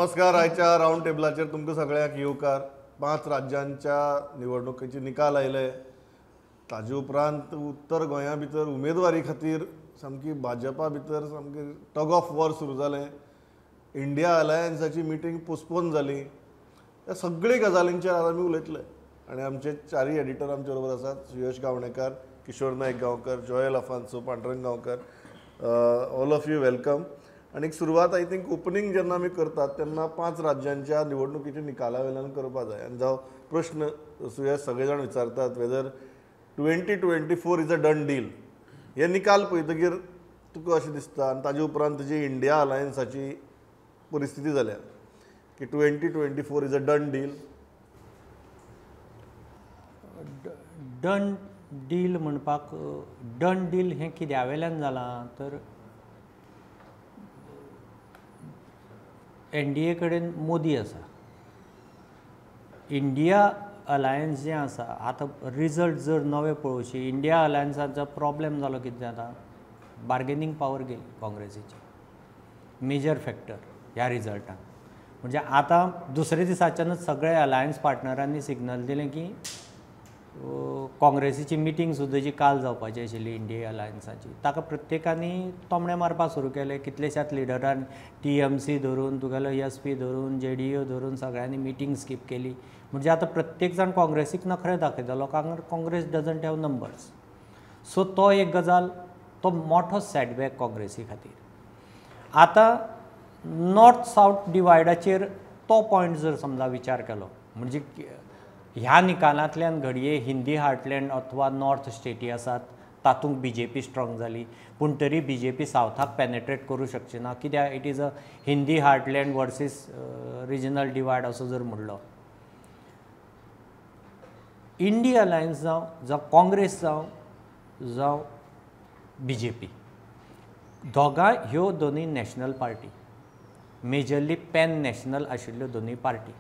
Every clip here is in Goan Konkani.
नमस्कार. आयच्या रावंड टेबलाचेर तुमकां सगळ्यांक येवकार. 5 राज्यांच्या निवडणुकेचे निकाल आयले. ताजे उपरांत उत्तर गोंया भितर उमेदवारी खातीर सामकी भाजपा भितर सामकी टग ऑफ वॉर सुरू जालें. इंडिया अलायन्साची मिटींग पोस्टपोन जाली. ह्या सगळे गजालींचेर आज आमी उलयतले आनी आमचे चारय एडिटर आमचे बरोबर आसात. Suyash Gaonekar, Kishor Naik Gaonkar, Joel Afonso, Pandurang Gaonkar. All of you welcome. आनी एक सुरवात I think opening जेन्ना आमी करतात तेन्ना 5 राज्यांच्या निवडणुकीच्या निकाला वयल्यान करपाक जाय. आनी जावं प्रश्न सुयश सगळे जाण विचारतात, whether 2024 is a done deal. हे निकाल पळयतकीर तुका अशें दिसता आनी ताजे उपरांत जी इंडिया अलायन्साची परिस्थिती जाल्या की 2024 is a done deal. Done deal म्हणपाक डन डील हें कित्या वेल्यान जालां तर एनडीए कडेन मोदी आसा, इंडिया अलायन्स जें आसा. आतां रिजल्ट जर नवे पळोवशी, इंडिया अलायन्साचो प्रॉब्लेम जालो कितें जाता, बार्गेनींग पावर गेली काँग्रेसीची, मेजर फॅक्टर ह्या रिजल्टान. म्हणजे आतां दुसरे दिसाच्यानच सगळे अलायन्स पार्टनरांनी सिग्नल दिलें की काँग्रेसीची मिटींग सुद्दां जी काल जावपाची आशिल्ली इंडिया अलायन्साची, ताका प्रत्येकांनी तोमणे मारपाक सुरू केले. कितलेशाच लिडरान टीएमसी धरून तुगेलो एसपी धरून जेडीयू धरून सगळ्यांनी मिटींग स्कीप केली. म्हणजे आतां प्रत्येक जाण काँग्रेसीक नखरे दाखयतलो, कारण Congress doesn't have numbers. So तो एक गजाल, तो मोठो सेटबॅक काँग्रेसी खातीर. आतां नॉर्थ सावथ डिवायडाचेर तो पॉयंट जर समजा विचार केलो म्हणजे ह्या निकालांतल्यान घडये हिंदी हार्टलँड अथवा नॉर्थ स्टेटी आसात तातूंत बीजेपी स्ट्रॉंग जाली, पूण तरी बीजेपी सावथाक पेनेट्रेट करूं शकची ना. कित्याक it is a Hindi heartland versus regional divide असो जर म्हणलो. इंडिया अलायन्स जावं, जावं काँग्रेस जावं, जावं बीजेपी, दोगांय ह्यो दोनूय national party, majorly pan national आशिल्ल्यो दोनूय पार्टी.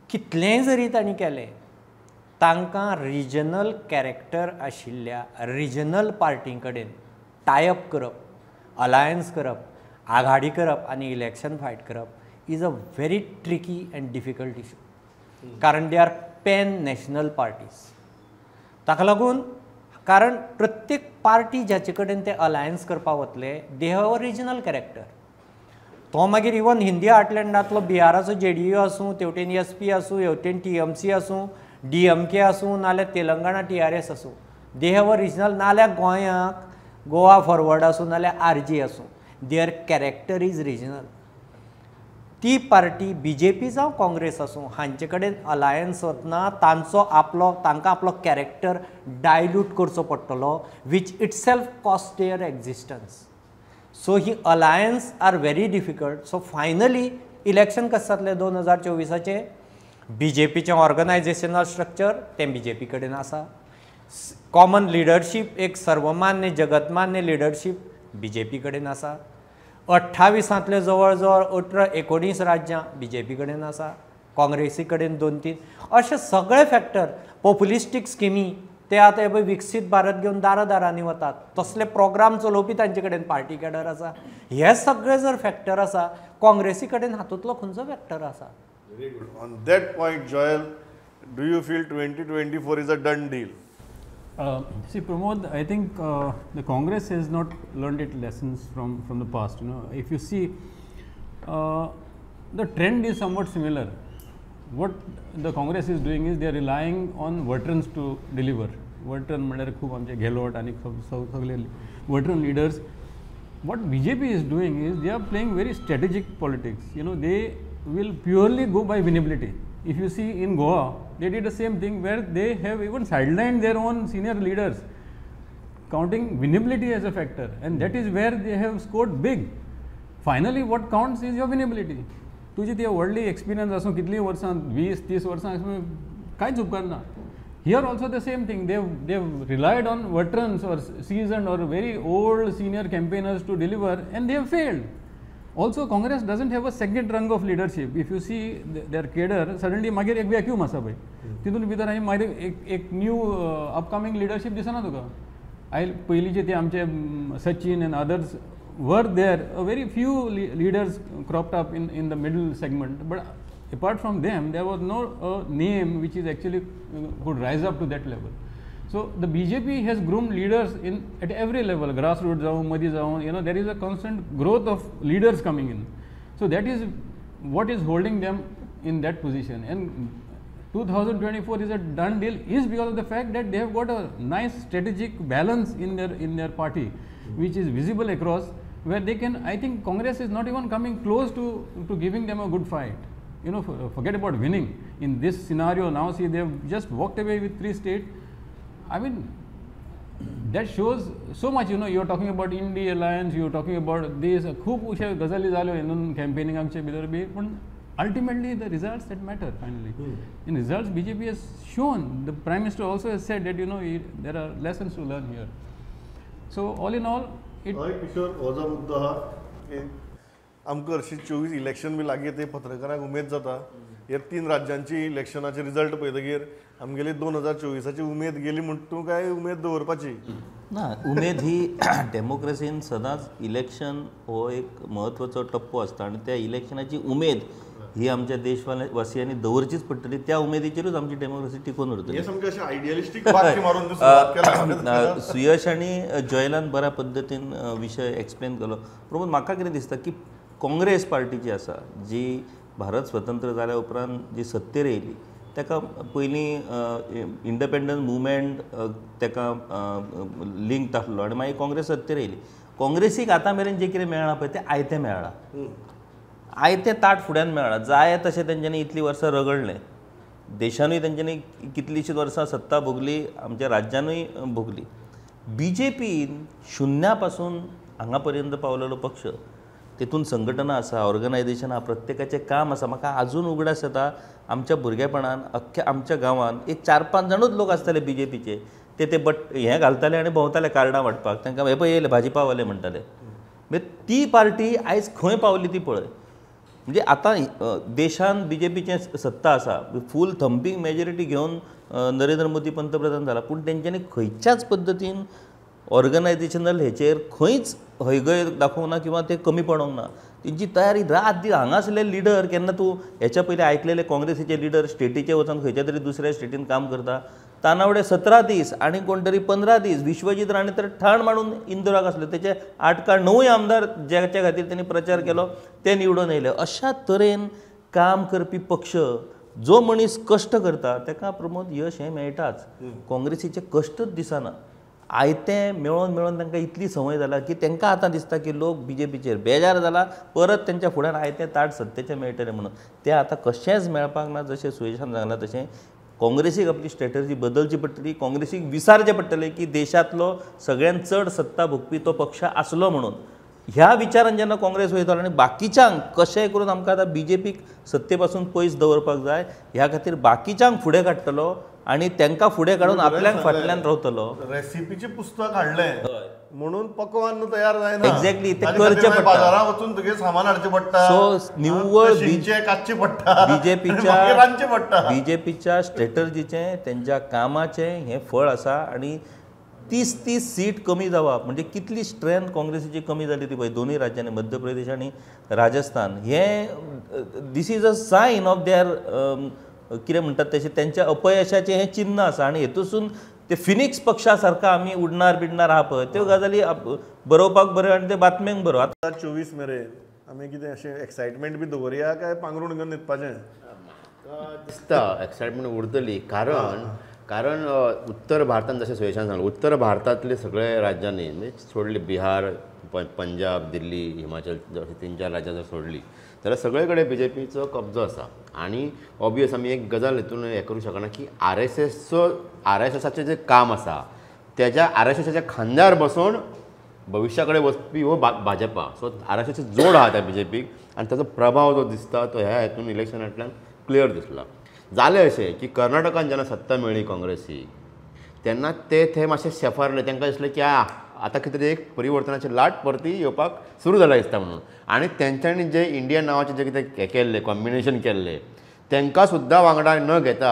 कितलेंय जरी तांणी केलें, तांकां रिजनल कॅरेक्टर आशिल्ल्या रिजनल पार्टीं कडेन टायप करप, अलायन्स करप, आघाडी करप आनी इलेक्शन फायट करप is a very tricky and difficult issue. कारण they are pan national parties. ताका लागून कारण प्रत्येक पार्टी जाचे कडेन ते अलायन्स करपाक वतले, they have a regional character. तो मागीर इवन हिंदी हार्टलँडांतलो बिहाराचो जेडीयू आसूं, तेवटेन एसपी आसूं, हेवटेन टीएमसी आसूं, डीएमके आसूं, नाल्यार तेलंगणा टीआरएस आसूं, they have a regional. नाल्यार गोंयाक गोवा फॉरवर्ड आसूं, नाल्यार आरजी आसूं, there character is regional. ती पार्टी बीजेपी जावं काँग्रेस आसूं, हांचे कडेन अलायन्स वतना तांचो आपलो, तांकां आपलो कॅरेक्टर डायल्यूट करचो पडटलो, which itself cost their existence. So he alliance are very difficult. So finally election कशें जातलें 2024 बीजेपीचें ऑर्गनायजेशनल स्ट्रक्चर तें बीजेपी कडेन आसा, कॉमन लिडरशीप एक सर्वमान्य जगतमान्य लिडरशीप बीजेपी कडेन आसा, 28 जवळ जवळ 18-19 राज्यां बीजेपी कडेन आसा, काँग्रेसी कडेन 2-3, अशे सगळे फॅक्टर. पॉप्युलिस्टीक स्किमी ते आतां पळय विकसीत भारत घेवन दारा दारांनी वतात, तसले प्रोग्राम चलोवपी तांचे कडेन पार्टी कॅडर आसा. हे सगळे जर फॅक्टर आसा, काँग्रेसी कडेन हातूंतलो खंयचो फॅक्टर आसा? Very good. On that point Joel, do you feel 2024 is a done deal? See Pramod, I think the Congress has not learned its lessons from the past. You know, if you see, the trend is somewhat similar. What the Congress is doing is they are relying on veterans to deliver. Veteran म्हणल्यार खूब आमचे गेहलोत आनी सगळे veteran leaders. What BJP is doing is they are playing very strategic politics. You know, they will purely go by winnability. If you see in Goa, they did the same thing where they have even sidelined their own senior leaders, counting winnability as a factor, and that is where they have scored big. Finally, what counts is your winnability. तुजी ती व्हडली एक्सपिरियन्स आसूं, कितलीं वर्सां, 20-30 वर्सां आसूं, कांयच उपकारना. Here also the same thing, they relied on veterans or seasoned or very old senior campaigners to deliver, and they have failed. Also Congress doesn't have a second rung of leadership. If you see their cadre, suddenly मागीर एक वॅक्यूम आसा पळय, तितून भितर आनी मागीर एक न्यू अपकमींग लिडरशीप दिसना तुका. आयल पयलींचे ते आमचे Sachin and others were there, a very few leaders cropped up in the middle segment, but apart from them there was no name which is actually could rise up to that level. So the BJP has groomed leaders in at every level, grassroots जावं, मदीं जावं, you know, there is a constant growth of leaders coming in. So that is what is holding them in that position. And 2024 is a done deal is because of the fact that they have got a nice strategic balance in their party, which is visible across, where they can, I think Congress is not even coming close to giving them a good fight. You know, forget about winning. In this scenario now, see, they have just walked away with 3 states. I mean, that shows so much, you know, you are talking about India alliance, you are talking about this, खूब अशे गजाली जाल्यो हितून campaigning आमचे भितर बी, पूण ultimately the results that matter finally. In results BJP has shown, the Prime Minister also has said that, you know, there are lessons to learn here. So all in all, it हय किशोर, हो जो मुद्दो आहा की आमकां हरशीं 24 इलेक्शन बी लागीं ते पत्रकारांक उमेद जाता. हे 3 राज्यांची इलेक्शनाचे रिजल्ट पळयतकीर आमगेली 2024 उमेद गेली म्हण तूं काय उमेद दवरपाची ना. उमेद ही डेमोक्रेसीन सदांच इलेक्शन हो एक म्हत्वाचो टप्पो आसता आनी त्या इलेक्शनाची उमेद ही आमच्या देशवासियांनी दवरचीच पडटली. त्या उमेदीचेरूच आमची डेमोक्रेसी टिकून उरतली. आयडियलिस्टीक वाक्य मारून सुरवात केला. सुयश आनी जॉयलान बऱ्या पद्दतीन विशय एक्सप्लेन केलो. प्रमोद, म्हाका कितें दिसता की काँग्रेस पार्टी जी आसा, जी भारत स्वतंत्र जाल्या उपरांत जी सत्तेर येयली, ताका पयलीं इंडिपेंडन्स मुवमेंट ताका लिंक आसलो आनी मागीर काँग्रेस सत्तेर येयली. काँग्रेसीक आतां मेरेन जें कितें मेळ्ळां पळय तें आयतें मेळ्ळां, आयतें ताट फुड्यान मेळ्ळां. जाय तशें तेंच्यांनी इतलीं वर्सां रगडलें, देशानूय तेंच्यांनी कितलींशींच वर्सां सत्ता भोगली, आमच्या राज्यानूय भोगली. बी जे पीन शुन्या पासून हांगा पर्यंत पावलेलो पक्ष, तेतून संघटना आसा, ऑर्गनायजेशन आसा, प्रत्येकाचें काम आसा. म्हाका आजून उगडास येता आमच्या भुरगेपणान अख्ख्या आमच्या गांवांत एक 4-5 जाणूच लोक आसताले बी जे पीचे, ते बट हें घालताले आनी भोंवताले कार्डां वांटपाक. तांकां हे पळय येयले भाजीपावाले म्हणटाले. मागीर ती पार्टी आयज खंय पावली ती पळय. म्हणजे आतां देशान बी जे पीचें सत्ता आसा, फूल थंपींग मेजॉरिटी घेवन नरेंद्र मोदी पंतप्रधान जाला, पूण तेंच्यांनी खंयच्याच पद्दतीन ऑर्गनायजेशनल हेचेर खंयच हयगय दाखोवंक ना किंवा ते कमी पडोंक ना. तेंची तयारी रात दीस. हांगासले लिडर केन्ना तूं हेच्या पयलीं आयकलेले काँग्रेसीचे लिडर स्टेटीचे वचोन खंयच्या तरी दुसऱ्या स्टेटीन काम करता, तानावडे 17 दीस आनी कोण तरी 15 दीस, विश्वजीत राणे तर ठाण मांडून इंदोराक आसले, तेचे 8 का 9 आमदार ज्याच्या खातीर तेणी प्रचार केलो ते निवडून येयले. अशा तरेन काम करपी पक्ष, जो मनीस कश्ट करता ताका प्रमोद यश हें मेळटाच. काँग्रेसीचे कश्टच दिसना. आयतें मेळोन मेळोन तांकां इतली संवय जाला की तांकां आतां दिसता की लोक बी जे पीचेर बेजार जाला, परत तेंच्या फुड्यान आयतें ताट सत्तेचें मेळटलें म्हणून. तें आतां कशेंच मेळपाक ना. जशें सुयेशान सांगलां तशें काँग्रेसीक आपली स्ट्रेटजी बदलची पडटली. काँग्रेसीक विसारचें पडटलें की देशांतलो सगळ्यांत चड सत्ता भोगपी तो पक्ष आसलो म्हणून. ह्या विचारान जेन्ना काँग्रेस वयतालो आनी बाकीच्यांक कशेंय करून आमकां आतां बी जे पीक सत्ते पासून पयस दवरपाक जाय, ह्या खातीर बाकीच्यांक फुडें काडटलो आनी तांकां फुडें काडून आपल्याक फाटल्यान रावतलो. रेसिपीचें पुस्तक हाडलें म्हणून पकवान तयार जायना. एक्झॅक्टली, ते करचें पडटा. बाजारांत वचून तुगे सामान हाडचें पडटा. सो निव्वळ काडचें पडटा. बीजेपीच्या पडटा. बीजेपीच्या स्ट्रेटर्जीचें, तेंच्या कामाचें हें फळ आसा. आनी 30-30 सीट कमी जावप म्हणजे कितली स्ट्रेंथ काँग्रेसीची कमी जाली ती पळय दोनूय राज्यांनी, मध्य प्रदेश आनी राजस्थान. हें this is a sign of their कितें म्हणटात तशें तेंच्या अपयशाचें हें चिन्न आसा. आनी हेतूसून ते फिनिक्स पक्षा सारका आमी उडणार बिडणार आहा पळय त्यो गजाली बरोवपाक बऱ्यो आनी ते बातम्यांक बरो. आतां 24 मेरेन आमी कितें अशें एक्सायटमेंट बी दवरया काय पांगरूण घेवन न्हिदपाचें? दिसता एक्सायटमेंट उरतली, कारण कारण उत्तर भारतान जशें सुयेशान सांगलें, उत्तर भारतांतले सगळे राज्यांनी म्हणजे सोडली बिहार, पंजाब, दिल्ली, हिमाचल अशी 3-4 राज्यां जर सोडली जाल्यार सगळे कडेन बी जे पीचो कब्जो आसा. आनी ऑबियस आमी एक गजाल हितून हें करूं शकना की आर एस एसचो, आर एस एसाचें जें काम आसा तेज्या आर एस एसाच्या खांद्यार बसून भविश्या कडेन वचपी हो भाजपा. सो आर एस एसची जोड आहा त्या बी जे पीक आनी ताचो प्रभाव जो दिसता तो ह्या हितून इलेक्शनांतल्यान क्लियर दिसला. जालें अशें की कर्नाटकान जेन्ना सत्ता मेळ्ळी काँग्रेसीक तेन्ना ते थंय मातशे शेफारले. तांकां दिसलें की आतां कितें तरी एक परिवर्तनाची लाट परती येवपाक सुरू जाला दिसता म्हणून. आनी तेंच्यांनी जे इंडिया नांवाचें जें कितें हें केल्लें, कॉम्बिनेशन केल्लें, तांकां सुद्दां वांगडा न घेता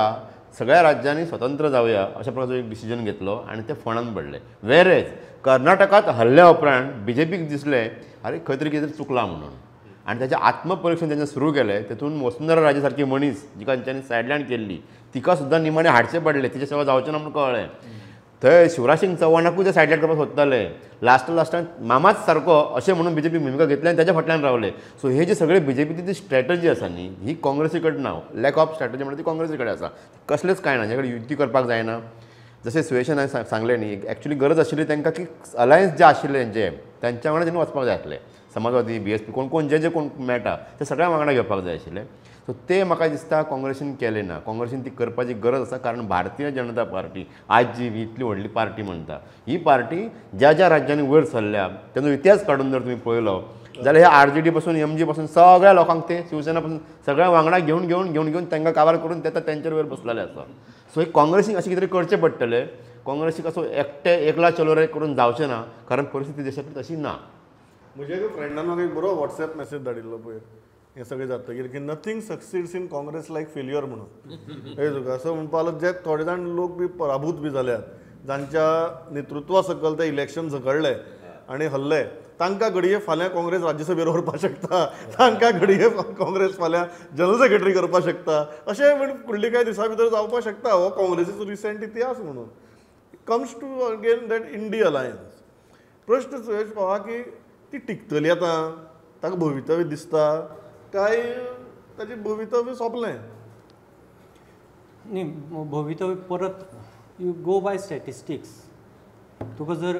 सगळ्या राज्यांनी स्वतंत्र जावया अशा प्रकारचो एक डिसिजन घेतलो आनी ते फोंडान पडले. वेरेज कर्नाटकात हल्ल्या उपरांत बी जे पीक दिसलें अरे खंय तरी कितें तरी चुकलां म्हणून आनी ताचें आत्मपरिक्षण तेंचे सुरू केलें. तेतून वसुंधरा राजे सारकी मनीस जिका तेंच्यांनी सायडलायन केल्ली तिका सुद्दां निमाणें हाडचें पडलें, तिचे सेवा जावचें ना म्हणून कळ्ळें. थंय शिवराज सिंग चव्हाणाकूय ते सायडलायन करपाक सोदताले, लास्ट लास्टान मामाच सारको अशें म्हणून बी जे पी भुमिका घेतली आनी ताच्या फाटल्यान रावले. सो हे जे सगळे बी जे पीची जी स्ट्रॅटजी आसा न्ही ही काँग्रेसी कडेन ना, लॅक ऑफ स्ट्रॅटजी म्हणटा ती काँग्रेसी कडेन आसा. कसलेंच कांय ना, जेकडे युती करपाक जायना. जशें सुयेशान हांवें सांगलें न्ही, एक्चुली गरज आशिल्ली तांकां की अलायन्स जे आशिल्ले तेंचे तांच्या वांगडा तेणी वचपाक जाय आसलें. समाजवादी, बी एस पी, कोण कोण जे जे कोण मेळटा ते सगळ्या वांगडा घेवपाक जाय आशिल्ले. सो ते म्हाका दिसता काँग्रेसीन केलें ना. काँग्रेसीन ती करपाची गरज आसा, कारण भारतीय जनता पार्टी आज जी इतली व्हडली पार्टी म्हणटा ही पार्टी ज्या ज्या राज्यांनी वयर सरल्या तांचो इतिहास काडून जर तुमी पळयलो जाल्यार हे आर जे डी पासून एम जी पासून सगळ्या लोकांक ते शिवसेना पासून सगळ्या वांगडा घेवन घेवन घेवन घेवन तांकां काबार करून ते तेंचेर वयर बसलेले आसा. सो हे काँग्रेसीक अशें कितें तरी करचें पडटलें. काँग्रेसीक असो एकटे एकला चलो रे करून जावचें ना, कारण परिस्थिती देशांतली तशी ना. म्हज्या एका फ्रेंडान म्हाका एक बरो वॉट्सएप मॅसेज धाडिल्लो पयर हें सगळें जातकीर की nothing succeeds in Congress like failure म्हणून. हे तुका असो म्हणपा लागलो जे थोडे जाण लोक बी पराभूत बी जाल्यात, जांच्या नेतृत्वा सकयल ते इलेक्शन झगडले आनी हल्ले, तांकां घडये फाल्यां काँग्रेस राज्यसभेर व्हरपाक शकता, तांकां घडये काँग्रेस फाल्यां जनरल सेक्रेटरी करपाक शकता, अशें म्हण फुडल्या कांय दिसां भितर जावपाक शकता. हो काँग्रेसीचो रिसेंट इतिहास म्हणून comes to again that INDI alliance. प्रश्न सुयेश भावा की ती टिकतली आतां, ताका भवितव्य दिसता काय ताचें भवितव्य सोंपलें? न्ही, भवितव्य परत you go by statistics. तुका जर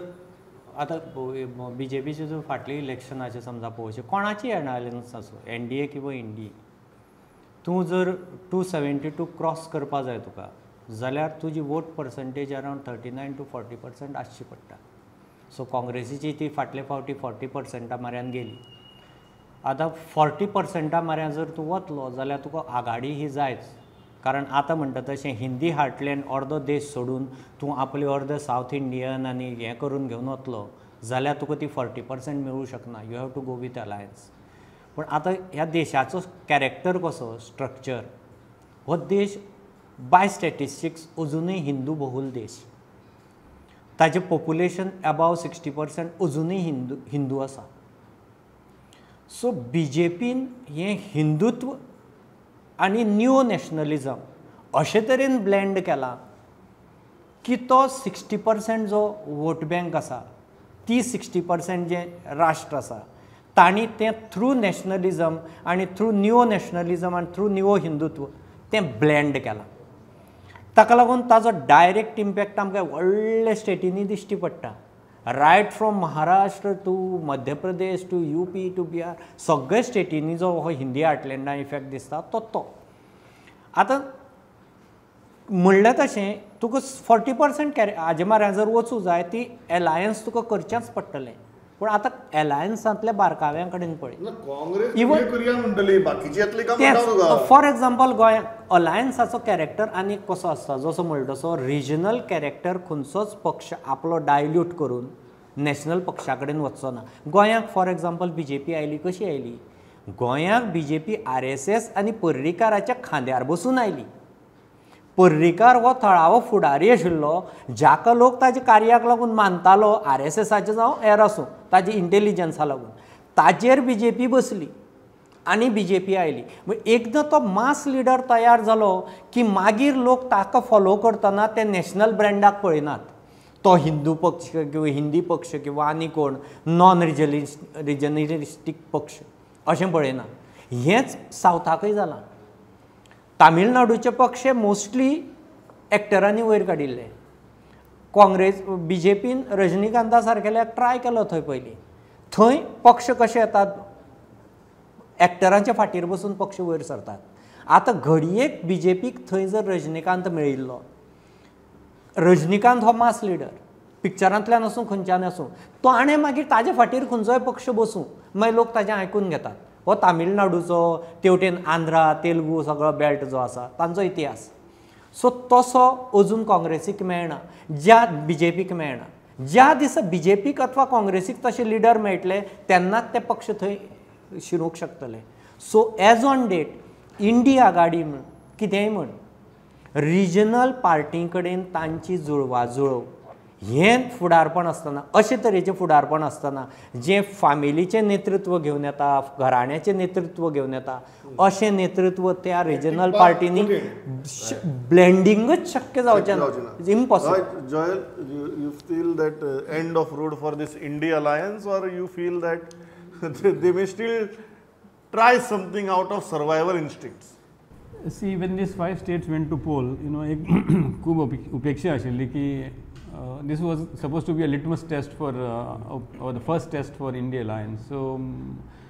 आतां बी जे पीचे जर फाटले इलेक्शनाचे समजा पळोवचें, कोणाची अलायन्स आसूं, एन डी ए किंवा इंडी, तूं जर 272 क्रॉस करपा जाय तुका जाल्यार तुजी vote percentage around 39 to 40% आसची पडटा. सो काँग्रेसीची ती फाटले फावटी 40% म्हऱ्यान गेली. आतां 40% म्हऱ्यान जर तूं वतलो जाल्यार तुका आघाडी ही जायच, कारण आतां म्हणटा तशें हिंदी हार्टलँड अर्दो देश सोडून तूं आपले अर्दो सावथ इंडियन आनी हें करून घेवन वतलो जाल्यार तुका ती 40% मेळूं शकना. You have to go with alliance. पूण आतां ह्या देशाचो कॅरेक्टर कसो, स्ट्रक्चर, हो देश बाय स्टॅटिस्टिक्स अजुनूय हिंदू बहुल देश. ताजें पॉप्युलेशन एबाव 60% अजुनूय हिंदू आसा. सो बी जे पीन हें हिंदुत्व आनी न्यू नॅशनलिजम अशे तरेन ब्लेंड केला की तो 60% जो वोट बँक आसा, ती 60% जें राष्ट्र आसा तांणी तें थ्रू नॅशनलिजम आनी थ्रू न्यू नॅशनलिजम आनी थ्रू न्यू हिंदुत्व तें ब्लेंड केलां. ताका लागून ताजो डायरेक्ट इम्पॅक्ट आमकां व्हडल्या स्टेटींनी दिश्टी पडटा. Right from Maharashtra to Madhya Pradesh to UP to Bihar, सगळे स्टेटींनी जो हो हिंदी हार्टलँडा इफेक्ट दिसता तो तो. आतां म्हणलें तशें तुका 40% हाजे म्हऱ्यान जर वचूं जाय ती एलायन्स तुका करचेंच पडटलें. पूण आतां एलायन्सांतल्या बारकाव्यां कडेन पळय, काँग्रेस म्हणटली बाकीची येतली काय म्हणटा. फॉर एक्झाम्पल गोंय अलायन्साचो कॅरेक्टर आनी कसो आसता, जसो म्हणटा तसो रिजनल कॅरेक्टर खंयचोच पक्ष आपलो डायल्यूट करून नॅशनल पक्षा कडेन वचचो ना. गोंयांक for example B J P आयली, कशी आयली? गोंयांक B J P R S S आनी पर्रीकाराच्या खांद्यार बसून आयली. पर्रीकार हो थळावो फुडारी आशिल्लो जाका लोक ताच्या कार्याक लागून मानतालो, आर एस एसाचें जावं हेर आसूं, ताजे इंटेलिजन्सा लागून ताजेर बी जे पी बसली आनी बी जे पी आयली. एकदां तो मास लिडर तयार जालो की मागीर लोक ताका फॉलो करतना ते नॅशनल ब्रँडाक पळयनात. तो हिंदू पक्ष किंवा हिंदी पक्ष किंवा आनी कोण नॉन रिजनलिस्टीक पक्ष अशें पळयना. हेंच सावथाकय जालां. तामिळनाडूचे पक्ष मोस्टली एक्टरांनी वयर काडिल्ले. काँग्रेस बी जे पीन रजनीकांता सारकेल्याक ट्राय केलो थंय पयलीं. थंय पक्ष कशे येतात, एक्टरांच्या फाटीर बसून पक्ष वयर सरतात. आतां घडयेक बी जे पीक थंय जर रजनीकांत मेळिल्लो, रजनीकांत हो मास लिडर, पिक्चरांतल्यान आसूं खंयच्यान आसूं, तो आणे मागीर ताजे फाटीर खंयचोय पक्ष बसूं मागीर लोक ताजें आयकून घेतात. हो तामिळनाडूचो, तेवटेन आंध्रा, तेलुगू सगळो बेल्ट जो आसा तांचो इतिहास. सो तसो अजून काँग्रेसीक मेळना, ज्या बी जे पीक मेळना. ज्या दिसा बी जे पीक अथवा काँग्रेसीक तशे लिडर मेळटले तेन्नाच ते पक्ष थंय शिरूंक शकतले. So as on date INDI आघाडी म्हण कितेंय म्हण, रिजनल पार्टी कडेन तांची जुळवाजुळव हें फुडारपण आसतना, अशे तरेचें फुडारपण आसतना जें फामिलीचें नेतृत्व घेवन येता, घराण्याचें नेतृत्व घेवन येता, अशें नेतृत्व त्या रिजनल पार्टींनी ब्लेंडिंगच शक्य जावचें ना. It's impossible. Joel, you feel that end of road for this INDI alliance or you feel that they may still try something out of survival instincts? See, when these 5 states went to poll, you know, एक खूब उपेक्षा आशिल्ली की this was supposed to be a litmus test for or the first test for India alliance. So,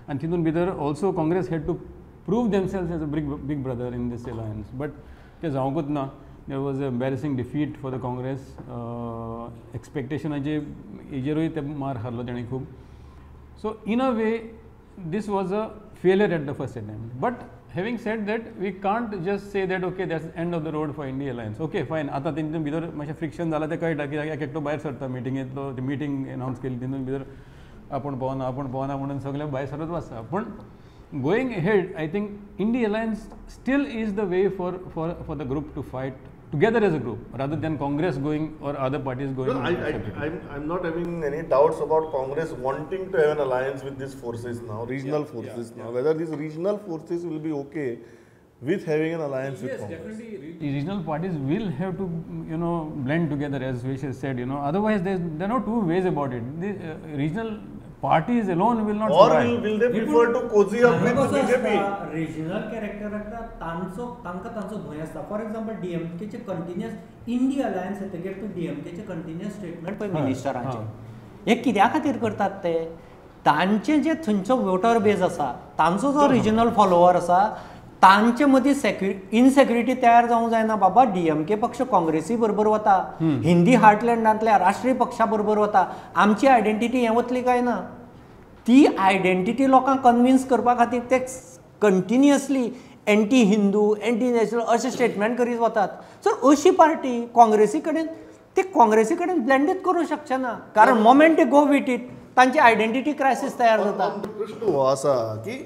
and तितून भितर also Congress had to prove themselves as a big brother in this alliance. But ते जावंकूच ना. There was an embarrassing defeat for the Congress. Expectationाचे हेजेरूय ते मार खाल्लो तेणें खूब. So in a way, this was a failure at the first attempt. But having said that, we can't just say that okay, that's the end of the road for India alliance. Okay, fine. आता तेंचे भितर मातशें फ्रिक्शन जाला तें कळटा की एक एकटो भायर सरता मिटिंगेंतलो, ती मिटींग अनावन्स केली तितून भितर आपूण पावना आपूण पावना म्हणून सगळे भायर सरत आसता. पूण going ahead, I think India alliance still is the way for the group to fight together as a group rather than Congress going or other parties going. No, I'm not having any doubts about Congress wanting to have an alliance with these forces now, regional forces now. Whether these regional forces will be okay with having an alliance with Congress. Definitely, regional parties will have to, you know, blend together, as Suyesh has said, you know. Otherwise, there are no two ways about it. The regional parties alone will not survive. Or will they prefer to cozy up with the BJP? Regional character आसता तांचो, तांकां तांचो भंय आसता. फॉर एक्झाम्पल डीएमकेचे कंटिन्युअस इंडिया अलायन्स येतकीर तूं डीएमकेचे कंटिन्युअस स्टेटमेंट पळय मिनिस्टरांचे, हे कित्या खातीर करतात ते? तांचे जे थंयचो वोटर बेज आसा, तांचो जो रिजनल फॉलोवर आसा, तांचे मदीं इनसेक्युरिटी तयार जावंक जायना. बाबा डीएमके पक्ष काँग्रेसी बरोबर वता, हिंदी हार्टलँडांतल्या राष्ट्रीय पक्षा बरोबर वता, आमची आयडेंटिटी हें वतली काय ना? ती आयडेंटिटी लोकांक कन्विन्स करपा खातीर ते continuously anti Hindu, anti national अशें स्टेटमेंट करीत वतात. सो अशी पार्टी काँग्रेसी कडेन, ते काँग्रेसी कडेन ब्लेंडूच करूंक शकचे ना, कारण moment they go with it तांची आयडेंटिटी क्रायसीस तयार जाता. प्रश्न हो आसा की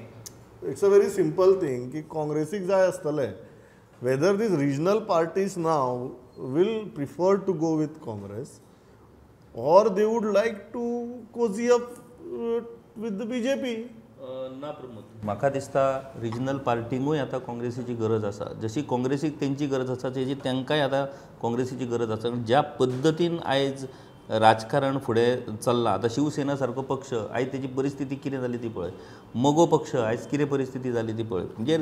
it's a very simple thing की काँग्रेसीक जाय आसतलें, whether these regional parties now will prefer to go with Congress or they would like to cozy up with the BJP. ना प्रमोद, म्हाका दिसता रिजनल पार्टींकूय आतां काँग्रेसीची गरज आसा. जशी काँग्रेसीक तेंची गरज आसा तेजी तांकांय आतां काँग्रेसीची गरज आसा. ज्या पद्दतीन आयज राजकारण फुडें चल्लां, आतां शिवसेना सारको पक्ष आयज तेजी परिस्थिती कितें जाली ती पळय, मगो पक्ष आयज कितें परिस्थिती जाली ती पळय. म्हणजे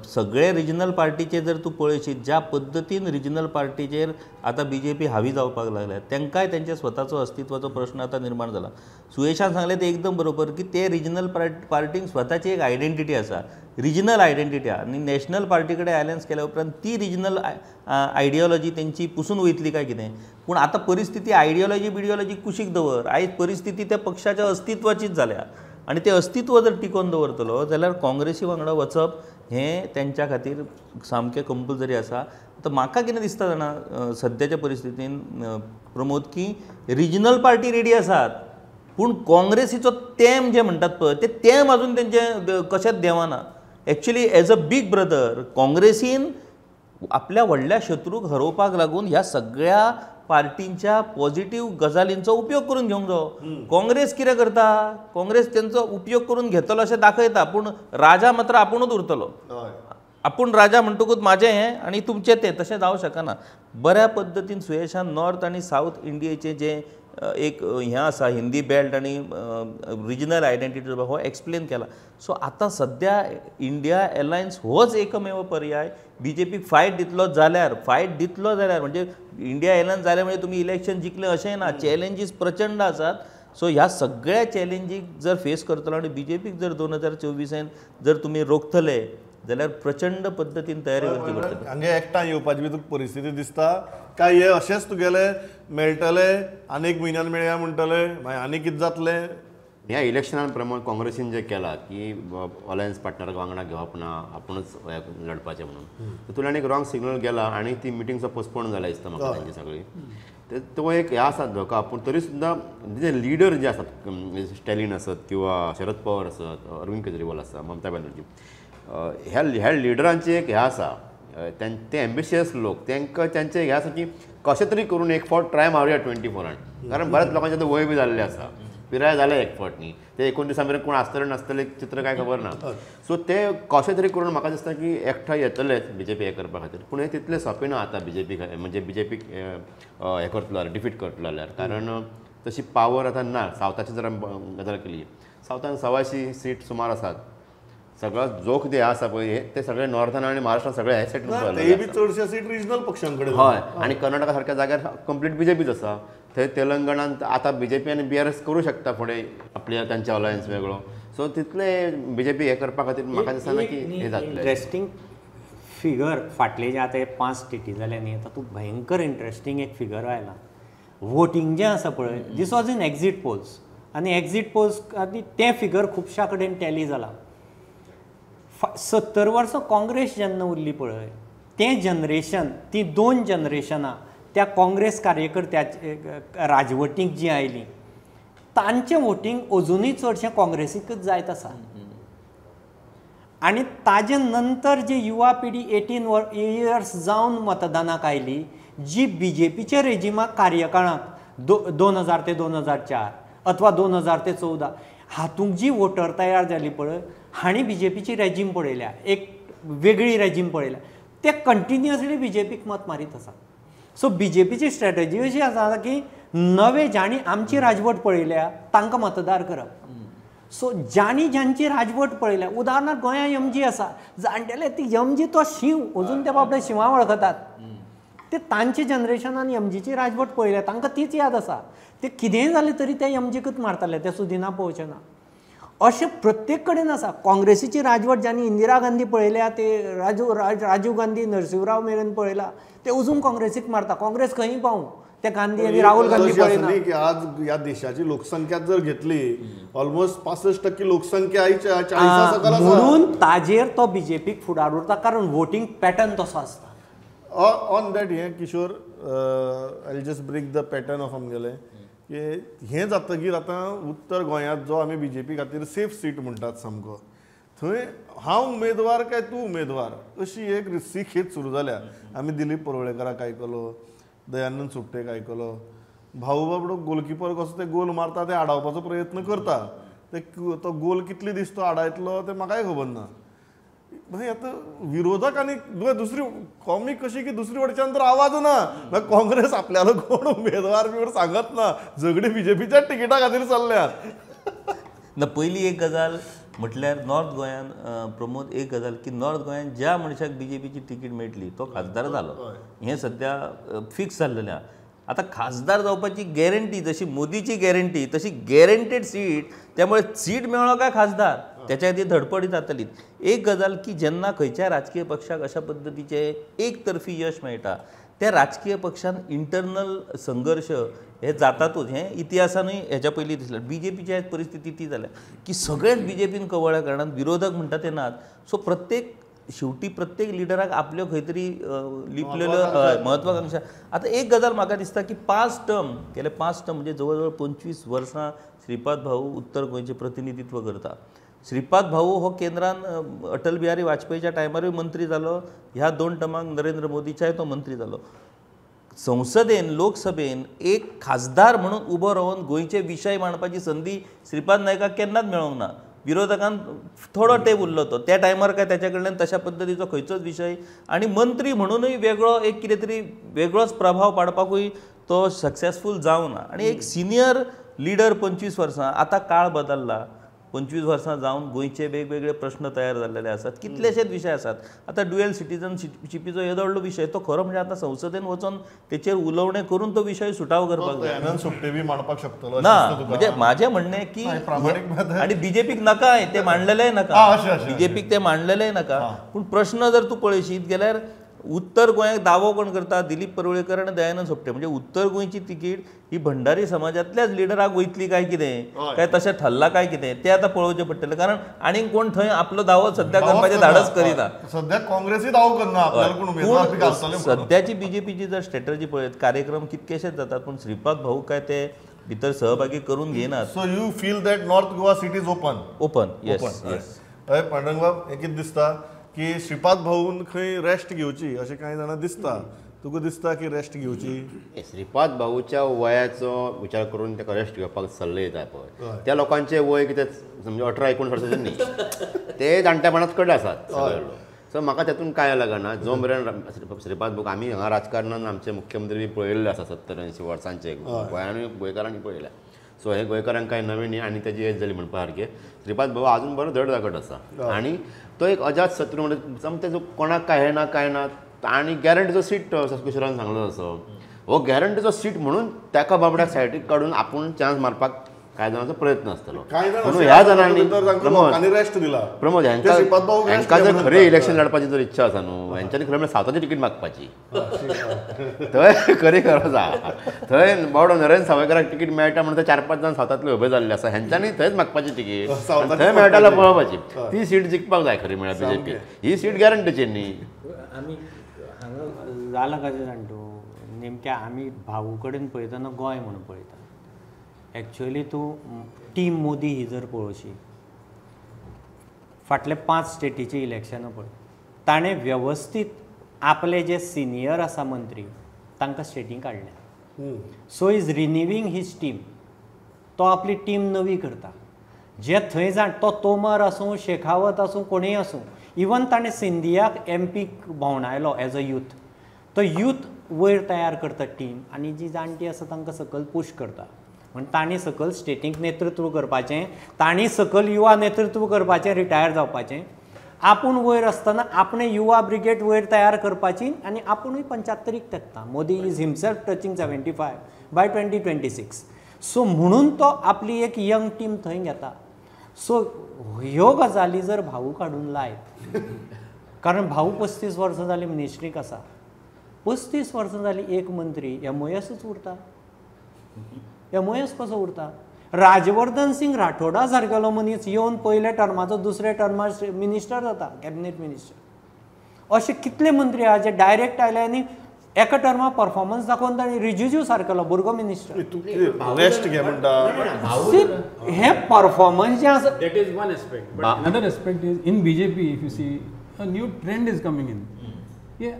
सगळे रिजनल पार्टीचे जर तूं पळयशीत, ज्या पद्दतीन रिजनल पार्टीचेर आतां बीजेपी हावी जावपाक लागल्या, तांकांय तेंच्या स्वताचो अस्तित्वाचो प्रश्न आतां निर्माण जाला. सुयेशान सांगलें तें एकदम बरोबर की ते रिजनल पार्टींक स्वताची एक आयडेंटिटी आसा, रिजनल आयडेंटिटी आसा, आनी नॅशनल पार्टी कडेन अलायन्स केल्या उपरांत ती रिजनल आयडियोलॉजी तेंची पुसून वयतली काय कितें. पूण आतां परिस्थिती आयडियोलॉजी बिडियोलॉजी कुशीक दवर, आयज परिस्थिती त्या पक्षाच्या अस्तित्वाचीच जाल्या आनी तें अस्तित्व जर टिकोवन दवरतलो जाल्यार काँग्रेसी वांगडा वचप हें तेंच्या खातीर सामकें कंपल्सरी आसा. आतां म्हाका कितें दिसता जाणा सद्याच्या परिस्थितीन प्रमोद, की रिजनल पार्टी रेडी आसात, पूण काँग्रेसीचो तेम जे म्हणटात पळय ते तेम अजून तेंचे कशेंच देंवना. Actually as a big brother काँग्रेसीन आपल्या व्हडल्या शत्रूक हरोवपाक लागून ह्या सगळ्या पार्टींच्या पॉझिटिव्ह गजालींचो उपयोग करून घेवंक जायो. काँग्रेस कितें करता, काँग्रेस तेंचो उपयोग करून घेतलो अशें दाखयता, पूण राजा मात्र आपुणूच उरतलो. आपूण राजा म्हणटकूच म्हाजें हें आनी तुमचें तें, तशें जावंक शकना. बऱ्या पद्दतीन सुयेशान नॉर्थ आनी सावथ इंडियेचें जें एक हें आसा, हिंदी बेल्ट आनी रिजनल आयडेंटिटी हो एक्सप्लेन केला. सो आतां सद्या इंडिया अलायन्स होच एकमेव पर्याय. बीजेपीक फायट दितलो जाल्यार, फायट दितलो जाल्यार म्हणजे इंडिया अलायन्स जालें म्हणजे तुमी इलेक्शन जिखलें अशें ना, चॅलेंजीस प्रचंड आसात. सो ह्या सगळ्या चॅलेंजीक जर फेस करतलो आनी बीजेपीक जर 2024 जर तुमी रोखतले जाल्यार प्रचंड पद्दतीन तयारी करची पडटली. हांगे एकठांय येवपाची बी तुका परिस्थिती दिसता काय हे अशेंच तुगेले मेळटले आनी एक म्हयन्यान मेळया म्हणटले, मागीर आनी कितें जातलें? ह्या इलेक्शनान प्रमाण काँग्रेसीन जें केलां की अलायन्स पार्टनराक वांगडा घेवप ना, आपुणूच लढपाचें म्हणून, तितूंतल्यान एक रॉंग सिग्नल गेला आनी ती मिटींग पोस्टपोन जाला दिसता म्हाका तेंची सगळी. तो एक हे आसा धोका. पूण तरी सुद्दां जे लिडर जे आसात, स्टॅलिन आसत किंवा शरद पवार आसत, अरविंद केजरीवाल आसा, ममता बॅनर्जी, ह्या ह्या लिडरांची एक हें आसा, ते एम्बिशियस लोक तांकां तांचे हें आसा की कशें तरी करून एक फावट ट्राय मारुया 24 कारण बऱ्याच लोकांचें आतां वय बी जाल्लें आसा, पिराय जाल्या एक फावट न्ही, ते 29 मेरेन कोण आसतले नासतले चित्र कांय खबर ना. सो ते कशें तरी करून म्हाका दिसता की एकठांय येतलेच बीजेपी हें करपा खातीर, पूण हें तितलें सोंपें ना आतां बीजेपी म्हणजे बीजेपीक हें करतलो जाल्यार डिफीट करतलो जाल्यार, कारण तशी पावर आतां ना. सावथाची जर गजाल केली, सावथान 125 सीट सुमार आसात, सगळो जो कितें आसा पळय ते सगळे नॉर्थान आनी महाराष्ट्रान सगळे हे सेटल ते बी चडशे सीट रिजनल पक्षां कडेन. हय, आनी कर्नाटका सारक्या जाग्यार कंप्लीट बीजेपीच आसा. थंय तेलंगणांत आतां बीजेपी आनी बीआरएस करूं शकता फुडें आपल्या तांचे अलायन्स वेगळो. सो तितले बीजेपी हें करपा खातीर म्हाका दिसना की हें जातलें. इंट्रस्टींग फिगर फाटले जे आतां हे 5 स्टेटी जाले न्ही, तातूंत भयंकर इंट्रस्टींग एक फिगर आयला. वोटींग जें आसा पळय, this was in exit polls, आनी एक्झीट पोल्स आनी तें फिगर खुबश्या कडेन टॅली जालां. 70 वर्सां काँग्रेस जेन्ना उरली पळय, तें जनरेशन, ती 2 जनरेशनां त्या काँग्रेस कार्यकर्त्याचे राजवटीक जीं आयलीं तांचें वोटींग अजुनूय चडशें काँग्रेसीकच जायत आसा. आनी ताजे नंतर जी युवा पिढी 18 इयर्स जावन मतदानाक आयली, जी बीजेपीच्या रेजिमाक कार्यकाळांत 2000 ते 2004 अथवा 2000 ते 14 हातूंत जी वोटर तयार जाली पळय, हांणी बीजेपीची रेजीम पळयल्या, एक वेगळी रेजीम पळयल्या, ते कंटिन्युअसली बीजेपीक मत मारीत आसा. सो बीजेपीची स्ट्रॅटजी अशी आसा की नवे जांणी आमची राजवट पळयल्या तांकां मतदार करप. सो जांणी जांची राजवट पळयल्या, उदाहरणार्थ गोंयांत एमजी आसा, जाणटेले ती एमजी तो शींव अजून ते बाबडे शिंवा वळखतात, ते तांचे जनरेशनान एमजीची राजवट पळयल्या, तांकां तीच याद आसा. ते कितेंय जालें तरी ते एमजीकूच मारताले, ते सुदिना पळोवचे ना. अशें प्रत्येक कडेन आसा. काँग्रेसीची राजवट जांणी इंदिरा गांधी पळयल्या, ते राजीव गांधी, नरसिंहराव मेरेन पळयला, ते अजून काँग्रेसीक मारता. काँग्रेस खंय पावूं ते गांधी आनी राहुल गांधी पळयना. की आज ह्या देशाची लोकसंख्या जर घेतली ऑलमोस्ट 65% लोकसंख्या ही 40 सकयल आसा, म्हणून ताजेर तो बीजेपीक फुडार उरता, कारण वोटींग पॅटर्न तसो आसता. ऑन that हें Kishore, I just break the pattern of आमगेलें की हें जातकीर आतां उत्तर गोंयांत जो आमी बीजेपी खातीर सेफ सीट म्हणटात सामको, थंय हांव उमेदवार काय तूं उमेदवार अशी एक रिस्सी खेत सुरू जाल्या. आमी दिलीप परुळेकराक आयकलो, दयानंद सोपटेक आयकलो, भाऊ बाबडो गोलकिपर कसो ते गोल मारता ते आडावपाचो प्रयत्न करता, ते तो गोल कितले दीस तो आडायतलो तें म्हाकाय खबर ना. मागीर आतां विरोधक आनी दुसरी कॉमीक कशी की दुसरी वटच्यान तर आवाज ना, मागीर काँग्रेस आपल्यालो कोण उमेदवार बी सांगत ना, झगडी बीजेपीच्या तिकिटा खातीर चल्ल्यात. ना, पयली एक गजाल म्हटल्यार नॉर्थ गोंयान प्रमोद, एक गजाल की नॉर्थ गोंयान ज्या मनशाक बीजेपीची तिकीट मेळटली तो खासदार जालो, हें सद्या फिक्स जाल्लेलें आसा. आतां खासदार जावपाची गॅरंटी, जशी मोदीची गॅरंटी तशी गॅरंटेड सीट, त्यामुळे सीट मेळ्ळो काय खासदार, त्याच्या खातीर धडपड जातली. एक गजाल की जेन्ना खंयच्या राजकीय पक्षाक अशा पद्दतीचें एकतर्फी यश मेळटा, त्या राजकीय पक्षान इंटरनल संघर्श हे जातातूच, हें इतिहासानूय हेच्या पयलीं दिसलें. बीजेपीची आयज परिस्थिती ती जाल्या की सगळेच बीजेपीन कवळ्या कारणान विरोधक म्हणटा ते नात. सो प्रत्येक शेवटी प्रत्येक लिडराक आपल्यो खंय तरी लिपलेल्यो महत्वाकांक्षा. आतां एक गजाल म्हाका दिसता की 5 टर्म गेले, 5 टर्म म्हणजे जवळ जवळ 25 वर्सां श्रीपाद भाऊ उत्तर गोंयचें प्रतिनिधित्व करता. श्रीपाद भाऊ हो केंद्रान अटल बिहारी वाजपेयीच्या टायमारूय मंत्री जालो, ह्या 2 टर्माक नरेंद्र मोदीच्याय तो मंत्री जालो. संसदेन लोकसभेन एक खासदार म्हणून उबो रावन गोंयचे विशय मांडपाची संदी श्रीपाद नायकाक केन्नाच मेळोंक ना. विरोधकान थोडो तेंप उरलो तो त्या टायमार काय त्याच्या कडल्यान तशा पद्दतीचो खंयचोच विशय, आनी मंत्री म्हणूनय वेगळो एक कितें तरी वेगळोच प्रभाव पाडपाकूय तो सक्सेसफूल जावना. आनी एक सिनियर लिडर 25 वर्सां, आतां काळ बदल्ला, 25 वर्सां जावन गोंयचे वेगवेगळे प्रश्न तयार जाल्लेले आसात, कितलेशेच विशय आसात. आतां ड्युएल सिटीजनशिपीचो येदो व्हडलो विशय, तो खरो म्हणजे आतां संसदेन वचोन तेचेर उलोवणें करून तो विशय सुटाव करपाक जाय. मांडपाक शकतलो ना, म्हणजे म्हाजें म्हणणें की आनी बीजेपीक नाकाय तें मांडलेलेंय नाका, बीजेपीक तें मांडलेलेंय नाका. पूण प्रश्न जर तूं पळयशीत गेल्यार उत्तर गोंयाक दावो कोण करता, दिलीप परुळेकर आनी दयानंद सोपटे. म्हणजे उत्तर गोंयची तिकीट ही भंडारी समाजांतल्याच लिडराक वयतली काय कितें, काय तशें ठरलां काय कितें, तें आतां पळोवचें पडटलें. कारण आनीक कोण थंय आपलो दावो सद्या करपाचें धाडस करिना. सद्या काँग्रेसूय दावो करना, पूण सद्याची बीजेपीची जर स्ट्रेटजी पळयत, कार्यक्रम कितकेशेच जातात पूण श्रीपाद भाऊ काय ते भितर सहभागी करून घेनात. So you feel that North Goa seat is open? Open, yes yes. हय पांडुरंगबाब, हें कितें दिसता की श्रीपाद भाऊन खंय रेस्ट घेवची अशें कांय जाणां दिसता. तुका दिसता की रेस्ट घेवची? श्रीपाद भाऊच्या वयाचो विचार करून ताका रेस्ट घेवपाक सल्ले दिता पळय, त्या लोकांचे वय कितें समजा 18 19 वर्सांचे न्ही, ते जाणटेपणांत कडले आसात सगळे लोक. सो म्हाका तातूंत कांय लागना. जो मेरेन श्रीपाद भाऊ, आमी हांगा राजकारणान आमचे मुख्यमंत्री बी पळयल्ले आसा 70-80 वर्सांचे, गोंयांनी गोंयकारांनी पळयल्या. सो हे गोंयकारांक कांय नवीन न्ही आनी ताजी एज जाली म्हणपा सारकें. श्रीपाद भाऊ आजून बरो धड धाकट आसा आनी तो एक अजात शत्रू म्हणजे सामकें जो कोणाक काय ना काय ना आनी गॅरंटीचो सीट किशोरान सांगलो तसो हो गॅरंटीचो सीट म्हणून ताका बाबड्याक सायडीक काडून आपूण चान्स मारपाक कांय जाणांचो प्रयत्न आसतलो. म्हणून ह्या जाणांनी रेस्ट दिला. प्रमोद हांकां जर खरें इलेक्शन लढपाची जर इच्छा आसा न्हू, हेंच्यांनी खरें म्हळ्यार सावथाची तिकीट मागपाची. थंय खरी गरज आसा. थंय बाबडो नरेंद्र सावयकाराक तिकीट मेळटा म्हणून 4-5 जाण सावथांतले उबे जाल्ले आसा, हेंच्यांनी थंयच मागपाची तिकीट, थंय मेळटा जाल्यार पळोवपाची. ती सीट जिखपाक जाय खरी म्हळ्यार बीजेपी. ही सीट गॅरंटीची न्ही. आमी हांगा जालां कशें जाण तूं, नेमकें आमी भाऊ कडेन पळयतना गोंय म्हणून पळयता. एक्चुअली तूं टीम मोदी ही जर पळोवशी, फाटले 5 स्टेटीची इलेक्शनां पळय, ताणें वेवस्थीत आपले जे सिनियर आसा मंत्री तांकां स्टेटींक काडल्या. So is renewing his team. तो आपली टीम नवी करता. जे थंय जाण तो तोमर आसूं, शेखावत आसूं, कोणूय आसूं, इवन ताणें सिंधियाक एमपीक भोंवडायलो एज अ यूथ. तो यूथ वयर तयार करता टीम आनी जी जाणटी आसा तांकां सकयल पूश करता. म्हण तांणी सकयल स्टेटींक नेतृत्व करपाचें, तांणी सकयल युवा नेतृत्व करपाचें, रिटायर जावपाचें, आपूण वयर आसतना आपणें युवा ब्रिगेड वयर तयार करपाची आनी आपुणूय 75 तेंकता. Modi is himself touching 75 by 2026. So म्हणून तो आपली एक यंग टीम थंय घेता. सो ह्यो गजाली जर भाऊ काडून लायत, कारण भाऊ 35 वर्सां जालीं मिनिस्ट्रीक आसा, 35 वर्सां जालीं एक मंत्री एमओएसूच उरता. एमओएस कसो उरता? राजवर्धन सिंग राठोडा सारकेलो मनीस येवन पयल्या टर्माचो दुसऱ्या टर्मार मिनिस्टर जाता, कॅबिनेट मिनिस्टर. अशे कितले मंत्री आहा जे डायरेक्ट आयले आनी एका टर्मार परफॉर्मन्स दाखोवन ताणें रिजिजू सारकेलो भुरगो मिनिस्टर. रेस्ट घे म्हणटा हे परफॉर्मन्स जें आसा. That is one aspect. But another aspect is in BJP if you see a new trend is coming in. ये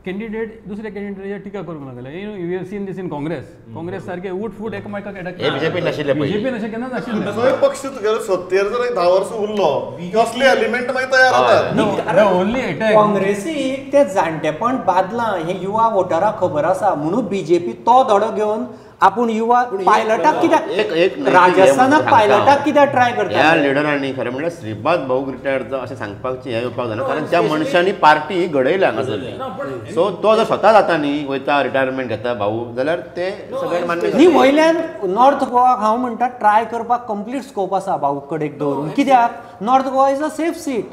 कॅन्डिडेट दुसऱ्या कॅन्डिडेटाचेर टिका करूंक लागले. You know you have seen this in Congress. Congress सारखे उठ फूट एकामेकाक अटॅक. बीजेपी नाशिल्लें, बीजेपी अशें केन्नाच नाशिल्लें. सगळे पक्ष तुगेलो सत्तेर जर 10 वर्सां उरलो कसले एलिमेंट मागीर तयार जातात. ओनली अटॅक काँग्रेसीक ते जाणटेपण बादलां हें युवा वोटराक खबर आसा, म्हणून बीजेपी तो धडो घेवन आपूण युवा पायलटाक कित्याक, राजस्थानाक पायलटाक कित्याक ट्राय करता. ह्या लिडरांनी खरें म्हणल्यार श्रीपाद भाऊ रिटायर जावं अशें सांगपाचें हें येवपाक जायना, कारण त्या मनशांनी पार्टी घडयल्या हांगासरली. सो तो जर स्वता जाता न्ही वयता रिटायरमेंट घेता भाऊ जाल्यार ते सगळें मान्य न्ही. वयल्यान नॉर्थ गोवाक हांव म्हणटा ट्राय करपाक कंप्लीट स्कोप आसा भाऊ कडेन दवरून, कित्याक North Goa is a safe seat.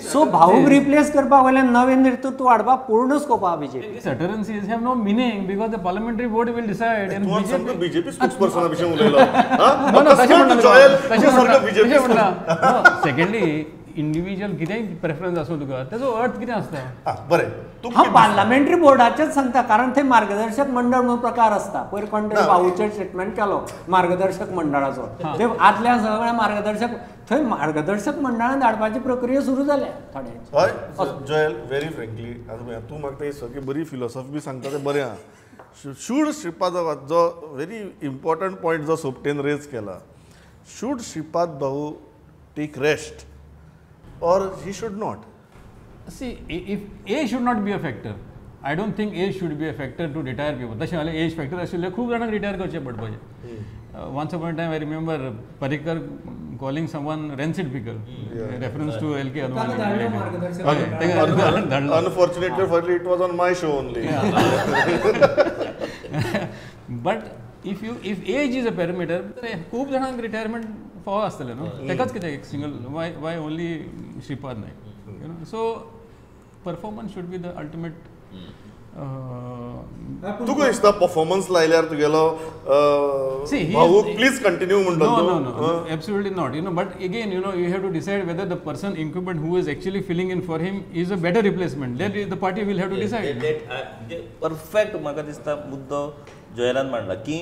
So भाऊक रिप्लेस करपाक वयल्यान नवें नेतृत्व हाडपाक पूर्ण स्कोप आहा BJP. These utterances have no meaning because the parliamentary board will decide. BJP स्पोक्सपर्सना विशीं उलयलो. सेकंडली इंडिव्हिज्युअल कितेंय प्रेफरन्स आसूं तुका तेजो अर्थ कितें आसता. बरें, हांव पार्लमेंटरी बोर्डाचेच सांगता, कारण थंय मार्गदर्शक मंडळ म्हणून प्रकार आसता. पयर कोण तरी भाऊचेर स्टेटमेंट केलो मार्गदर्शक मंडळाचो, ते आदल्या सगळ्या मार्गदर्शक थंय मार्गदर्शक मंडळान धाडपाची प्रक्रिया सुरू जाल्या थोड्यांची. हय जोएल, व्हेरी फ्रेंकली आतां तूं म्हाका ही सगळी बरी फिलॉसॉफी बी सांगता तें बरें आहा. Should Shripad जो व्हेरी इम्पॉर्टंट पॉयंट जो सोपटेन रेज केला, should Shripad Bhau take rest or he should not? See, if age should not be a factor, I don't think age should be a factor to retire people. तशें जाल्यार एज फॅक्टर आशिल्ले खूब जाणांक रिटायर करचें पडपाचें. Once upon a time I remember Parrikar calling someone rancid pickle, reference to L.K. Advani. Unfortunately for it was on my show only. But if age is a parameter, खूब जाणांक रिटायरमेंट फावो आसतलें न्हू, तेकाच कित्याक single, why only Shripad Naik, you know. So performance should be the ultimate. तुका दिसता परफॉर्मन्स लायल्यार तुगेलो भाऊ प्लीज कंटिन्यू म्हणटा? No, no, no, absolutely not. You know, but again, you know, you have to decide whether the person incumbent who is actually filling in for him is a better replacement. Then the party will have to decide. Perfect म्हाका दिसता मुद्दो जोएलान मांडला की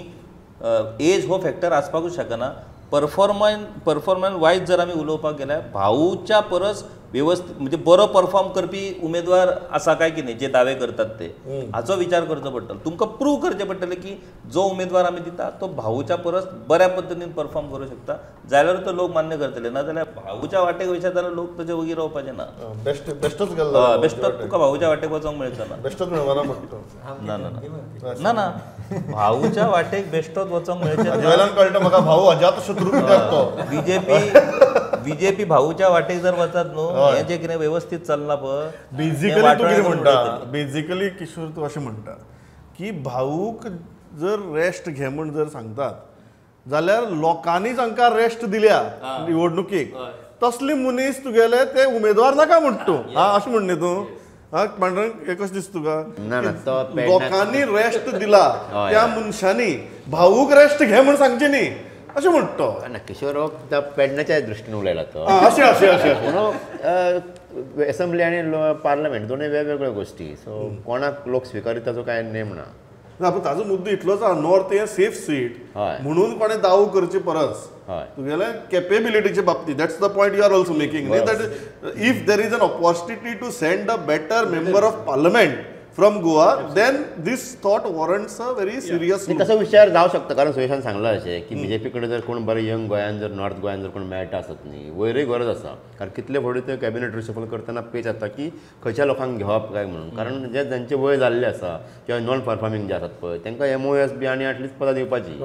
एज हो फॅक्टर आसपाकूच शकना. परफॉर्मन्स वायज जर आमी उलोवपाक गेल्यार भाऊच्या परस व्यवस्थित म्हणजे बरो परफॉर्म करपी उमेदवार आसा काय कितें जे दावे करतात ते हाचो विचार करचो पडटलो. तुमकां प्रूव करचें पडटलें की जो उमेदवार आमी दिता तो भाऊच्या परस बऱ्या पद्दतीन परफॉर्म करूं शकता जाल्यार तो लोक मान्य करतले, ना जाल्यार भाऊच्या वाटेक वयशात जाल्यार लोक ताचे वगीर रावपाचे ना. बेस्टच गेल्लो बेस्टच तुका भाऊच्या वाटेक वचोंक मेळचो ना. बेस्टच मेळना फक्त ना ना ना ना भाऊच्या वाटेक बेस्टोच वचोंक मेळचें. जयलान कळटा म्हाका भाऊ अजात शत्रू कित्याक तो. बीजेपी भाऊच्या वाटेक जर वचत न्हू हें जें कितें व्यवस्थीत चल्लां पळय. बेजिकली तूं कितें म्हणटा, बेजिकली किशोर तूं अशें म्हणटा की भाऊक जर रेस्ट घे म्हूण जर सांगतात जाल्यार लोकांनी जांकां रेस्ट दिल्या निवडणुकीक तसली मनीस तुगेले ते उमेदवार नाका म्हणटा तूं. आं अशें म्हण न्ही तूं. हा पांडुरंग हे कशें दिसता तुका? लोकांनी रेस्ट दिला त्या मनशांनी भाऊक रेस्ट घे म्हूण सांगचें न्ही अशें म्हणटा. ना किशोर हो पेडण्याच्या दृश्टीन उलयला तो. अशें अशें अशें म्हणून असेंब्ली आनी पार्लमेंट दोनूय वेगवेगळ्यो गोश्टी, सो कोणाक लोक स्विकारिता ताचो कांय नेम ना. ना पूण ताजो मुद्दो इतलोच आहा, नॉर्थ हें सेफ सीट म्हणून कोणें दावो करचे परस तुगेले कॅपेबिलिटीचे बाबतींत that's the point you are also making न्ही, that if there is an opportunity to send a better member of parliament from Goa then this thought warrants a very serious. तसो विचार जावं शकता, कारण सुयेशान सांगलां अशें की बीजेपी कडेन जर कोण बरे यंग गोंयान जर नॉर्थ गोंयान जर कोण मेळटा आसत न्ही वयरूय गरज आसा, कारण कितले फावटी ते कॅबिनेट रिशफल करतना पेच जाता की खंयच्या लोकांक घेवप काय म्हणून, कारण जे जांचे वय जाल्ले आसा किंवा नॉन परफॉर्मिंग जे आसात पळय तांकां MOS बी आनी एटलिस्ट पदां दिवपाची.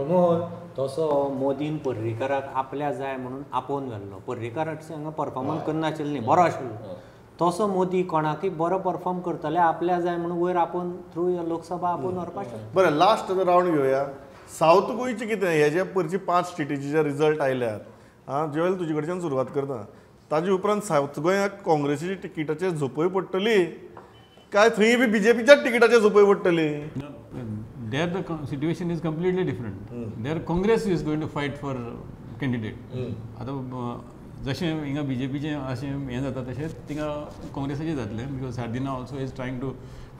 तसो मोदीन पर्रीकाराक आपल्या जाय म्हणून आपोवन घाल्लो, पर्रीकाराक हांगा परफॉर्मन्स करनाशिल्लो न्ही, बरो आशिल्लो. तसो मोदी कोणाकय बरो परफॉर्म करतले आपल्या जाय म्हणून वयर आपोवन थ्रू लोकसभा आपोवन व्हरपाक शकता. बरें लास्ट रावंड घेवया. सावथ गोंयचें कितें हे जे पयरचे 5 स्टेटीचे जे रिजल्ट आयल्यात आं, जेवेल तुजे कडच्यान सुरवात करता, ताजे उपरांत सावथ गोंयाक काँग्रेसीच्या तिकीटाचेर झोपय पडटली काय थंय बी बीजेपीच्याच तिकीटाचेर झोपय पडटली? There the situation is completely different. There Congress is going to fight for candidate. आतां जशें हिंगा बीजेपीचें अशें हें जाता तशेंच थिंगा काँग्रेसाचें जातलें, because Sardinha also is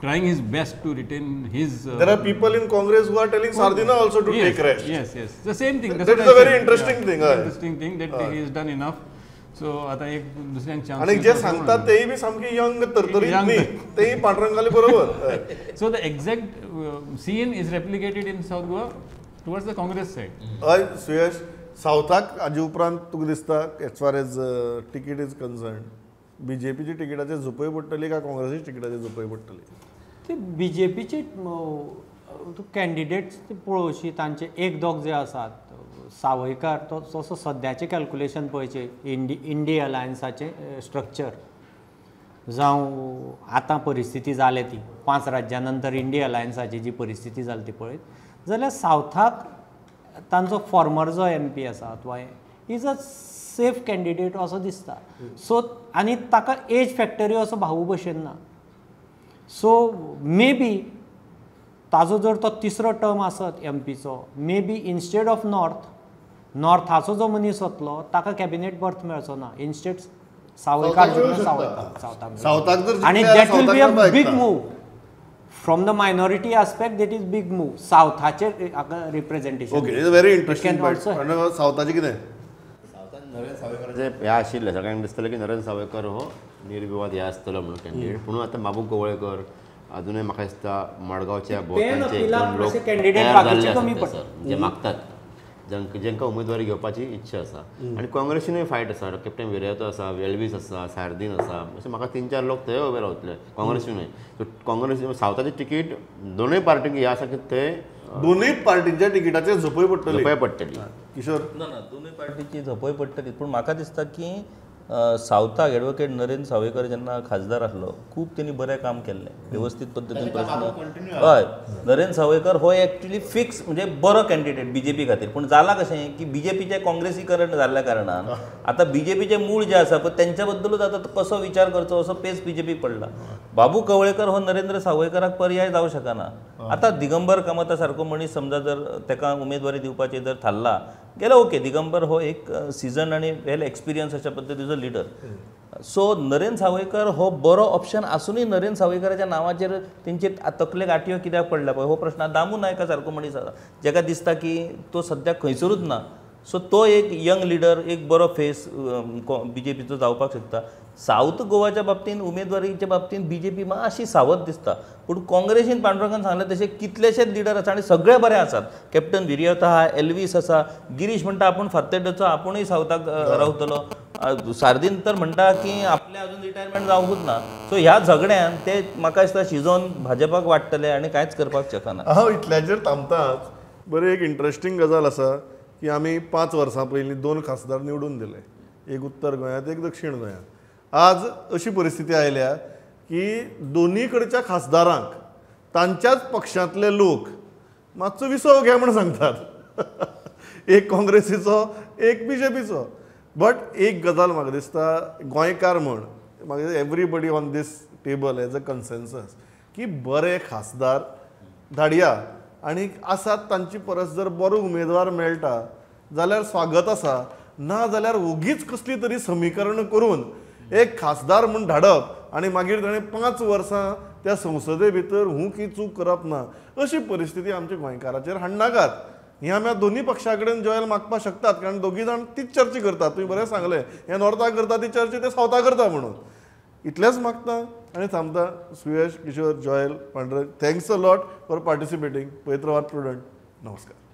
trying his best to retain his. There are people in Congress who are telling Sardinha also to take rest. Yes, yes. The same thing. That is a very interesting thing. Interesting thing that he has done enough. So आतां एक दुसऱ्यांक चान्स. आनी जे सांगतात तेय बी सामके यंग तरतरीत न्ही, तेय पांडुरंगाले बरोबर. So the exact scene is replicated in South Goa towards the Congress side. हय सुयश, सावथाक हाजे उपरांत तुका दिसता as far as ticket is concern बीजेपीची तिकिटाचेर झोपय पडटली काय काँग्रेसीची तिकिटाचेर झोपय पडटली? ते बीजेपीचे कॅन्डिडेट्स पळोवशी तांचे एक दोग जे आसात सावयकार तो तसो सद्याचें कॅल्कुलेशन पळयचें इंडी अलायन्साचें स्ट्रक्चर जावं आतां परिस्थिती जाल्या ती 5 राज्यां नंतर इंडी अलायन्साची जी परिस्थिती जाली ती पळयत जाल्यार सावथाक तांचो फॉर्मर जो MP आसा अथवा is a safe candidate असो दिसता. सो आनी ताका एज फॅक्टरी असो भाऊ भशेन ना, सो मे बी ताजो जर तो तिसरो टर्म आसत MPचो maybe instead of north नॉर्थाचो जो मनीस वतलो ताका कॅबिनेट बर्थ मेळचो ना, इन्स्टेड सावयकार सावथाक, आनी that will be a big move from the minority aspect. That is big move सावथाचे representation. Okay, is very interesting point. सावथाचे कितें? सावथान नरेंद्र सावयकाराचे हे आशिल्लें, सगळ्यांक दिसतलें की नरेंद्र सावयकार हो निर्विवाद हे आसतलो म्हणून कॅन्डिडेट, पूण आतां बाबू कवळेकर अजूनय म्हाका दिसता मडगांवच्या भोवतांचे लोक तयार जाल्ले आसात सर, जे मागतात जांकां उमेदवारी घेवपाची इच्छा आसा. आनी काँग्रेसीनूय फायट आसा, कॅप्टन विरयातो आसा, वेल्वीस आसा, सार्दीन आसा, अशें म्हाका 3-4 लोक थंय उबे रावतले काँग्रेसीनूय. सो काँग्रेस सावथाची तिकीट दोनूय पार्टींक हें आसा की थंय दोनूय पार्टींच्या तिकिटाचेर झोपय पडटली. झोपय पडटली किशोर? ना ना, दोनूय पार्टीची झोपय पडटली, पूण म्हाका दिसता की सावथाक एडवोकेट नरेंद्र सावयकर जेन्ना खासदार आसलो खूब तेणी बरें काम केल्लें, वेवस्थीत पद्दतीन प्रश्न. हय, नरेंद्र सावयकर हो एक्चुअली फिक्स म्हणजे बरो कॅन्डिडेट बीजेपी खातीर, पूण जालां कशें की बीजेपीचें काँग्रेसीकरण जाल्ल्या कारणान आतां बीजेपीचें मूळ जें आसा पळय तेंच्या बद्दलूच आतां कसो विचार करचो असो पेच बीजेपीक पडला. बाबू कवळेकर हो नरेंद्र सावयकराक पर्याय जावं शकना. आतां दिगंबर कामता सारको मनीस समजा जर ताका उमेदवारी दिवपाची जर थारला गेल्यार ओके, दिगंबर हो एक सिजन आनी वेल एक्सपिरियन्स अशा पद्दतीचो लिडर. सो नरेंद्र सावयकर हो बरो ऑप्शन आसुनूय नरेंद्र सावयकराच्या नांवाचेर तेंचे तकलेक आटयो कित्याक पडल्या पळय हो प्रश्न. दामू नायका सारको मनीस आसा जेका दिसता की तो सद्याक खंयसरूच ना, सो तो एक यंग लिडर, एक बरो फेस बीजेपीचो जावपाक शकता. सावथ गोवाच्या बाबतीन उमेदवारीच्या बाबतीन बीजेपी मातशी सावध दिसता, पूण काँग्रेसीन पांडुरंगान सांगलें तशें कितलेशेच लिडर आसा आनी सगळे बरे आसात. कॅप्टन विरियत आहा, एल्वीस आसा, गिरीश म्हणटा आपूण फात्तेड्याचो, आपुणूय सावथाक रावतलो, सार्दीन तर म्हणटा की आपलें अजून रिटायरमेंट जावंकूच ना. सो ह्या झगड्यान ते म्हाका दिसता शिजोवन भाजपाक वाडटले आनी कांयच करपाक शकना. हांव इतल्याचेर थांबताच. बरें, एक इंट्रस्टींग गजाल आसा की आमी 5 वर्सां पयलीं 2 खासदार निवडून दिले, एक उत्तर गोंयांत एक दक्षिण गोंयांत. आज अशी परिस्थिती आयल्या की दोनी कडच्या खासदारांक तांच्याच पक्षांतले लोक मातसो विसव घे म्हूण सांगतात, एक काँग्रेसीचो एक बीजेपीचो. बट एक गजाल म्हाका दिसता गोंयकार म्हूण म्हाका everybody on this table as a consensus की बरे खासदार धाडया आनी आसात तांची परस जर बरो उमेदवार मेळटा जाल्यार स्वागत आसा, ना जाल्यार ओगीच कसली तरी समीकरण करून एक खासदार म्हूण धाडप आनी मागीर ताणें 5 वर्सां त्या संसदे भितर हूं की चूक करप ना, अशी परिस्थिती आमच्या गोंयकाराचेर हाडनाकात. हे आमी दोन्ही पक्षा कडेन जॉयल मागपाक शकतात, कारण दोगी जाण तीच चर्चा करतात. तुवें बरें सांगलें, हे नॉर्थाक करता ती चर्चा ते सावथाक करता म्हणून. इतलेंच मागता आनी थांबता. Suyash, Kishore, Joel, Pandurang, thanks a lot for participating. पळयत रावात प्रुडंट. नमस्कार.